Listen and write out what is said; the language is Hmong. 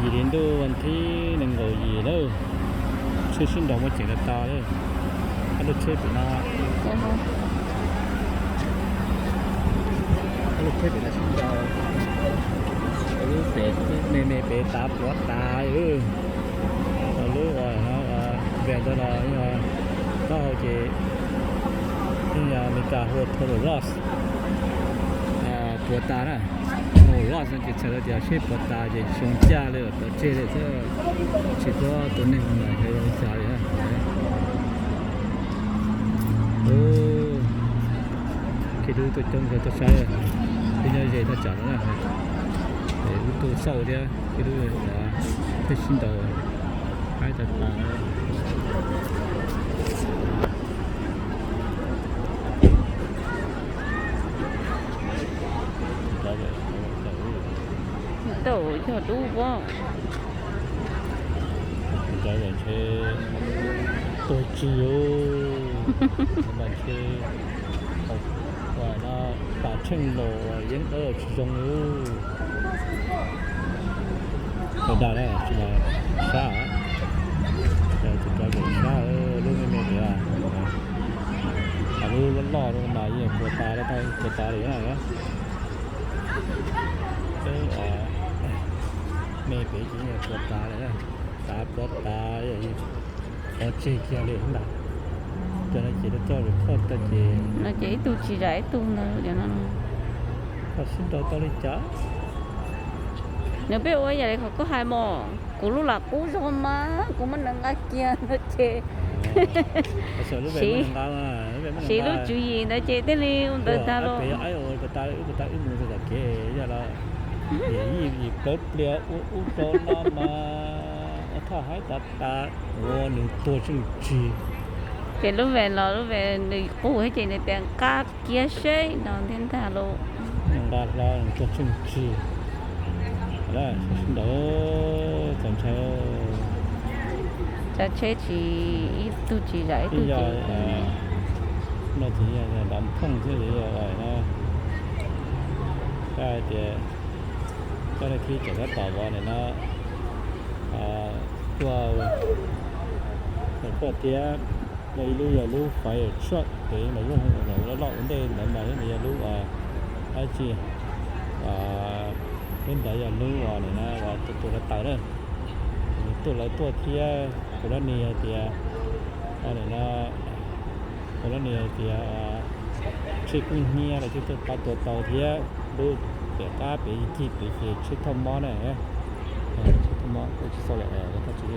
Yim li ntuj vas thib nees nkaum yim lawm, tsheb sib nraus muaj ceem tas tas li. Ob lub tsheb pem no, ob lub tsheb pem no sib nraus, lub pem me me pem tav puav tas. Lub uas no, Van ntawd los taub hau ces yeej yog Amelikas hu ua total loss, puav tas na. Total loss no ces txhais tau tias seb puav tas ces tsis zoo caj li, pov tseg li xwb, tsis paub tus neeg no xyov zoo li cas li. Kev dub tuaj coob kawg tuaj saib, peb nyob ze thaj tsam no na. Lub tuaj xauj thiab kev dub, peb sib ntaus haib tas tas. Tau yog dub pob. Cov ntshe tuag tsis yus, mas ntshe tas tsheej los yeeb dawb tsis zoo li. Sawv daws na, tsis mas sab, tus rov lwm sab, lub me me pem, lub loj loj mas yeej puas tas, puas tas li na. Me pem ces yeej puas tas li, tas puas tas, pov tseg kiag li ntag. Cov no ces lawv coj lawv phoj tag ces no ces ib tug tsis zam ib tug ntag. Cov no koj sib ntaus tau li cas? Nws peb ua yam li qhov koj hais mos, kuv lub lam qub zog mas kuv muab nws nqa kiag no ces siv lub tswv yim ntawd ces thiaj li ua ntawd tag los. Wb mus tom kev yog los yim plawv plias ub rau no mas thaj haib tas tas, ua nws tuag tseej tsig. Ces lub Van los lub Van nws qus thiab ces nws tias nqa kiag seb no thiab ntag lauj. Nqa hlo nws tuag tseej tsig. Sib ntaus txaus ntshai. Tsav tsheb tsis, ib tug tsis zam ib tug ces no ces yog nrov phooj thiab ces yog no. Koj hais tias koj leej twg tseem tab tom vov nim no tuaj, tuaj thiab, yog ib lub yog lub fire truck ces mas lub loj loj ua ntej ntawd mas yog lub dab tsi, lub ntawd yog lub uas nim no uas tus tus lawv tawm na, tuaj lawv tuaj thiab tus dab nis hais tias nim no tus dab nis hais tias tsheb kub hnyiab los thiaj tuaj pab tua tau thiab lub pem qab pem cig pem ces tsheb thauj mob na. Tsheb thauj mob kuj tsis xauj lawm, tsis